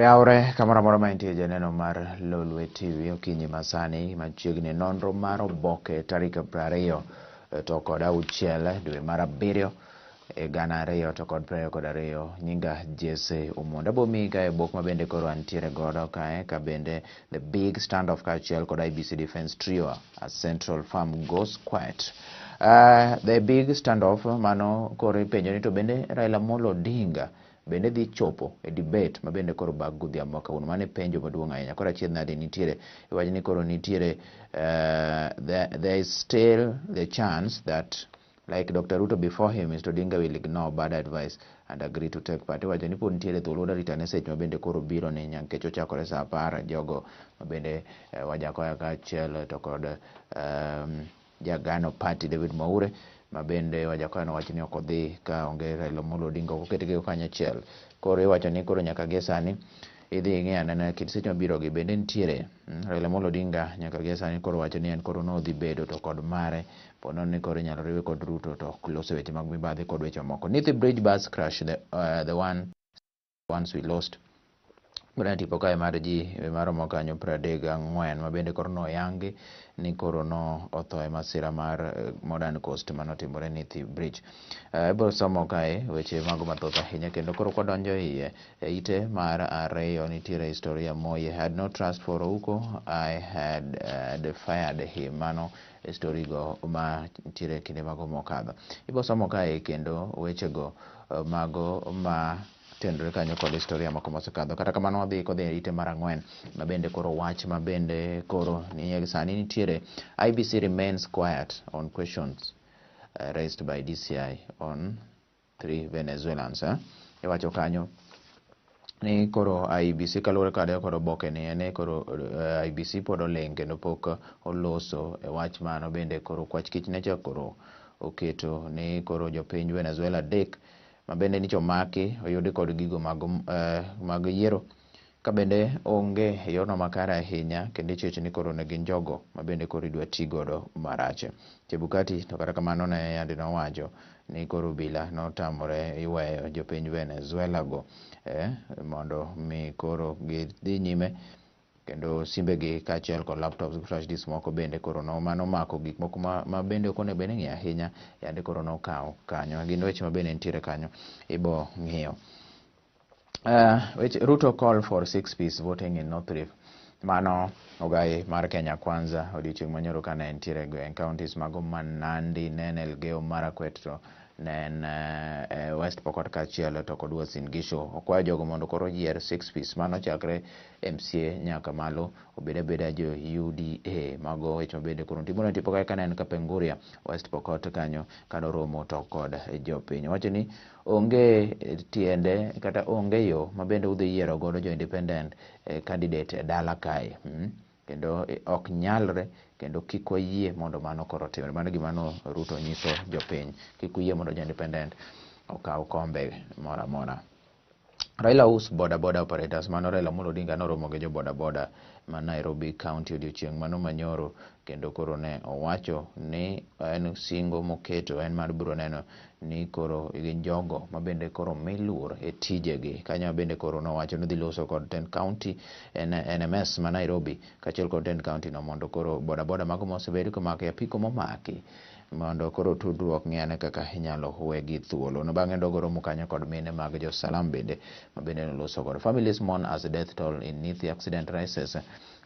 Oyawre kamoro amora ma intie janeno mar Lolwe TV okinyi masani machiegni nonro mar oboke tarik 26 dwe mar 7 e 2022. Nyinga Jesse Omondo. Abomiyi kae bok mabende koro antiere godo kae ka bende the big standoff kaachiel kod IEBC defense trio a central farm goes quiet. The big standoff mano koro ipenjo ni to bende Raila Amolo Odinga bende dhi chopo e debate ma bende koro bag godhiambo ma kawuono. Mano e penjo maduong' ahinya. Koro achiedh nade nitiere iwacho ni koro nitiere there is still the chance that, like Dr. Ruto before him, Mr. Odinga will ignore bad advice and agree to take part. Iwacho ni pod nitiere thuolo rita ne seche ma bende koro biro ni nikech ochakore saa 10 jogo ma bende Wajackoyah kaachiel to kod Jagano Party David Mwaure ma bende Wajackoyah nowacho ni ok odhi ka onge Raila Amolo Odinga ok oketgi kanyachiel. Koro iwacho ni koro nyaka gie sani idhi ing'i anena kit seche mabiro gi bende nitiere Raila Amolo Odinga nyaka gie sani koro wacho ni en koro nodhi bedo to kod mare ponono ni koro inyalo riwe kod Ruto to ok loso weche mag mibadhi kod weche mamoko. Nithi Bridge bus crash, the ones we lost. Koro tipo kae mar ji maromo kanyo 34 ma bende koro noyangi ni koro no otho e masira mar Modern Coast manotimore Nithi Bridge. Ibiro somo kae weche mago mathoth ahinya kendo koro kwadonjo iye e ite mar ariyo nitiere historia Moi had no trust for Ouko, I had fired him. Mano e story go ma nitiere kinde mago mokadho. Ibiro somo kae kendo wechego mago ma tenore kanyo kod historia moko mosekadho. Kata kamano wadhi kodhi e ite mar 4 ma bende koro wach ma bende koro ni sani nitiere IEBC remains quiet on questions raised by DCI on three Venezuelans. Iwacho kanyo ni koro IEBC kaluwore kode kod oboke ni en ni koro IEBC pod oling' kendo pok oloso e wach mano bende koro kwach kich necha koro oketo ni koro jopiny Venezuela 3 ma bende nyocha omaki oyudi kod gigo mag yiero ka bende onge e yorno makare ahinya kendo ichich ni koro ne gin jogo ma bende koro idwa ti godo marach. Chebukati to kata kamano ne yande nowacho ni koro obila notamore iweyo jopiny Venezuela go mondo mi koro gidhi nyime kendo simbegi kaachiel kod laptops gi flash disk moko bende koro no mano mako gik moko ma bende ok onego bed ni ing'iyo ahinya yande koro nokaw kanyo. Gin weche ma bende nitiere kanyo ibo ng'iyo. Weche Ruto call for six piece voting in North Rift. Mano ogai mar Kenya Kwanza odiochieng' manyoro kane entiere e gweng' counties mago ma Nandi, ne en Elgeyo Marakwet to ne en West Pokot kaachiel to kod Uasin Gishu. Okwayo jogo mondo koro oyier six piece mano chakre MCA nyaka malo obed abeda jo UDA. Mago weche mabende koro nitie. Tipo kae kaneno Kapenguria West Pokot kanyo kanoromo to kod jopiny. Owacho ni onge tiende kata onge yo ma bende udhi yiero godo jo independent candidate e dala kae. Kendo ok nyalre kendo kik wayie mondo mano koro otimre. Mano gima no Ruto nyiso jopiny. Kik uyie mondo jo independent okaw kombe moro amora. Raila woos boda boda operators. Mano Raila Amolo Odinga noromo gi jo boda boda ma Nairobi County odiochieng' mano manyoro kendo koro ne owacho ni en singo moketo en mar biro neno ni koro gin jogo ma bende koro mi luor e tijegi. Kanyo bende koro nowacho ni odhi loso kod tend county NMS ma Nairobi kaachiel kod tend county no mondo koro boda boda mago mosebed komaki apiko momaki mondo koro tudruok ng'i ane kaka inyalo wegi thuolo. No bang'e dogo romo kanyo kod mine mag jo Salam bende ma bende noloso godo. Families mourn as death toll in Nithi accident rises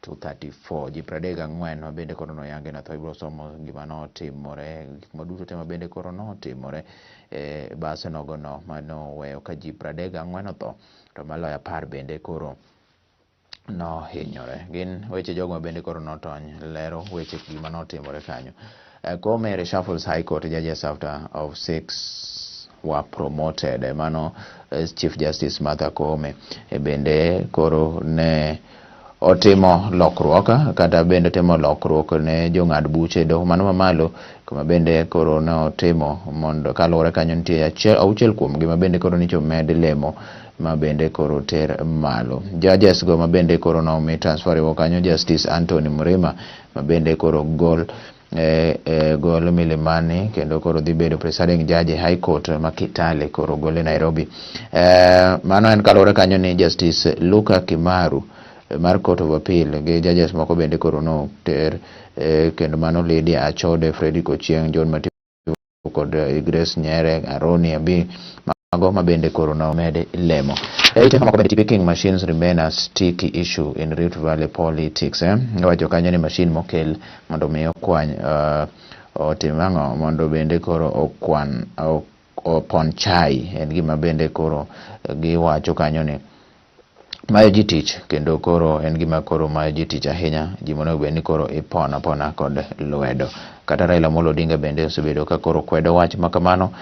to 34. Ji 34 ma bende koro noyangi na tho. Ibiro somo gima notimore, gik maduto te ma bende koro notimore e bas nogo no manoweyo ka ji 34 otho to maloyo 10 bende koro nohinyore. Gin weche jogo ma bende koro notony lero weche gima notimore kanyo. Koome reshuffles High Court judges after of six were promoted. Mano Chief Justice Martha Koome bende koro ne otimo lokruok kata bende timo lokruok ne jong'ad buche e doho mano mamalo kuma bende koro ne otimo mondo kaluwore kanyo nitie achiel auchiel kuomgi ma bende koro nyocha omed lemo ma bende koro ter malo. Judges go ma bende koro nomi transfer riwo kanyo Justice Anthony Mrima ma bende koro gol gol Milimani kendo koro dhi bedo presiding judge e High Court ma Kitale, koro gole Nairobi. Mano en kaluwore kanyo ni Justice Luka Kimaru mar Court of Appeal gi judges moko bende koro noter, kendo mano Lydia Achode, Fredrick Ochieng, John Mativo kod Grace Nyere, Aroni Abi, mago mabende koro nomed lemo. Ite moko bende, picking machines remain a sticky issue in Rift Valley politics. Iwacho kanyo ni machine mokel mondo mi okwany, otim ang'o, mondo bende koro okwan, opon chai, en gima bende koro giwacho kanyo ni mayo ji tich, kendo koro en gima koro mayo ji tich ahinya. Ji monego bed ni koro ipono apona kod lwedo. Kata Raila Amolo Odinga bende osebedo ka koro kwedo wach ma kamano.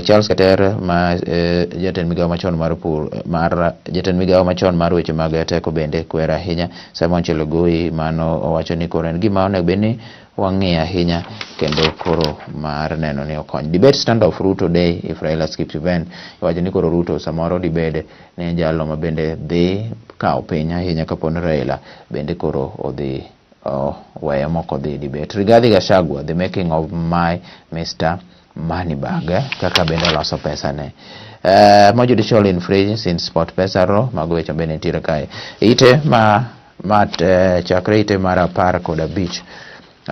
Charles Keter ma jatend migawo machon mar pur, mar jatend migawo machon mar weche mag teko, bende kwero ahinya. Simon Chelugui mano owacho ni koro en gima onego bed ni wang'iyo ahinya kendo koro mar neno ni okony. Debate standoff, Ruto day if Raila skips event. Iwacho ni koro Ruto samoro dibed ni jalo ma bende dhi kawo piny ahinya kapo ni Raila bende koro odhi weyo mok odhi debate. Rigathi Gachagua, the making of my Mr. Moneybag, kaka bende oloso pesa ne. Mo judicial infringe since SportPesa ro mago weche bende nitiere kae. Ite ma chakre ite mar 15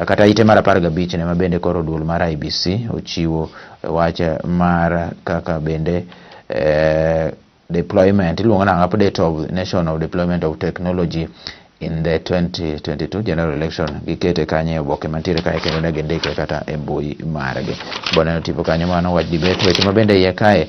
kata ite mar 15 ne ma bende koro duol mar IEBC ochiwo wach mar kaka bende deployment iluongo nang'o, update of nation of deployment of technology in the 2022 general election. Gikete kanyo e oboke mantiere kae kendo ne gindike kata e mbui margi. Boneno tipo kanyo, mano wach debate. Weche ma bende iye kae,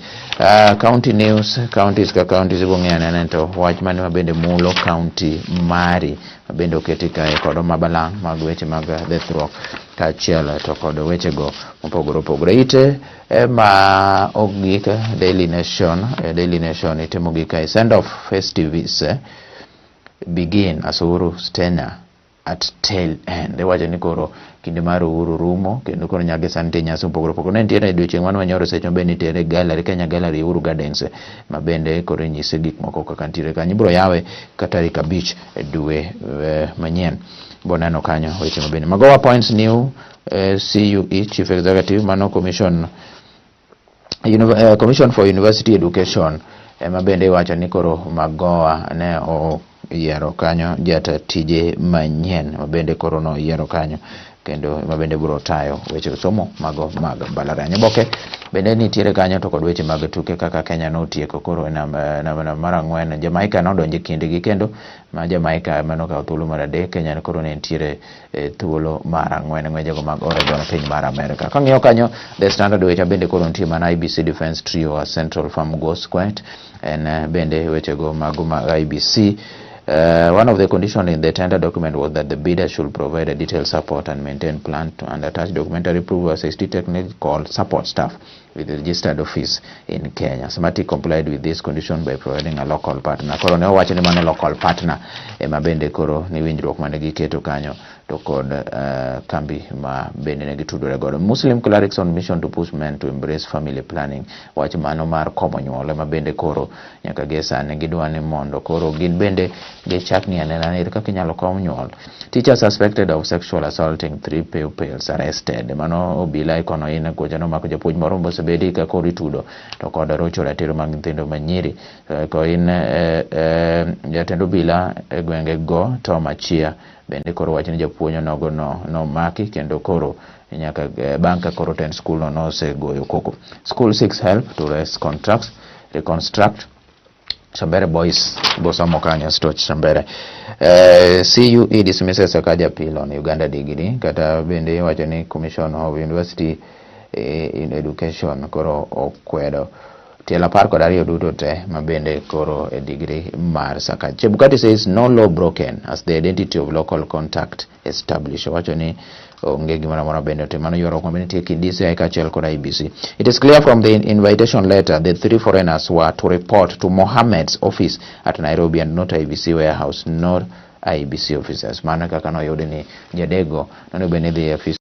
county news, counties ka counties, ibo ng'eyo anena to wach mane ma bende mulo county mari ma bende oketi kae kod mabalang' mag weche mag dhethruok kaachiel to kod wechego mopogore opogore. Ite ma ogik Daily Nation, Daily Nation ite mogik kae, send off festivities begin as Uhuru's tenure at tail end. Iwacho ni koro kinde mar Uhuru rumo kendo koro nyaka sani nitie nyasi mopogore opogore. Ne nitiere odiochieng' mane wanyoro seche ma bende nitiere gallery, Kenya Gallery, Uhuru Gardens, ma bende koro inyise gik moko kaka nitiere kanyo. Ibiro yawe ka tarik 5 e dwe manyien. Bo neno kanyo weche mabende. Magoha appoints new CUE chief executive, mano Commission for University Education ema bende iwacho ni koro Magoha ne oyiero kanyo jata tije manyien ma bende koro noyiero kanyo kendo ma bende biro tayo weche somo mago mag mbalariany. Oboke bende nitiere kanyo to kod weche mag tuke kaka Kenya notieko koro e namba mar 4, Jamaica nodonjo e kindgi kendo ma Jamaica ema nokawo thuolo mar 3, Kenya koro ne nitiere e thuolo mar 4, ng'wejego mag Oregon, piny mar Amerika. Kang'iyo kanyo The Standard, weche bende koro nitie mana IEBC defense trio a Central Farm goes quiet, en bende wechego mago mag IEBC. One of the conditions in the tender document was that the bidder should provide a detailed support and maintain plan to and attach documentary proof of 60 technical support staff with the registered office in Kenya. Smartmatic complied with this condition by providing a local partner. Koro ne owacho ni mano local partner ema bende koro ni winjruok mane giketo kanyo to kod kambi ma bende ne gitudore godo. Muslim clerics on mission to push men to embrace family planning. Wach mano mar komo nyuol ema bende koro nyaka gie sani gidwa ni mondo koro gin bende gichak ng'iyo anena ni kaka inyalo kom nyuol. Teacher suspected of sexual assaulting three pupils arrested. Mano obila e kono in kocha nomako japuonj moro mosebedi ka koro itudo to kod rocho ratiro mag nyithindo manyiri. Ko in jatend obila e gwenge go Tom Achia bende koro wacho ni japuonj onogo no nomaki kendo koro nyaka bang' ka koro tend school no nosegoyo koko. School seeks help to raise contracts reconstruct Shambere Boys bosomo kanyo Stoch Shambere. CUE dismisses Sakaja appeal on Uganda degree, kata bende iwacho ni Commission of University in Education koro okwedo tielo 12 duto te ma bende koro e degree mar Sakaja. Chebukati says no law broken as the identity of local contact established. Owacho ni onge gimoro amora bende otimo. Mano ywaruok ma bende nitie kind DCI kaachiel kod IEBC. It is clear from the invitation letter the three foreigners were to report to Mohammed's office at Nairobi and not IEBC warehouse nor IEBC officers. Mano kaka noyudi ni jadego nonego bed ni dhi e ofis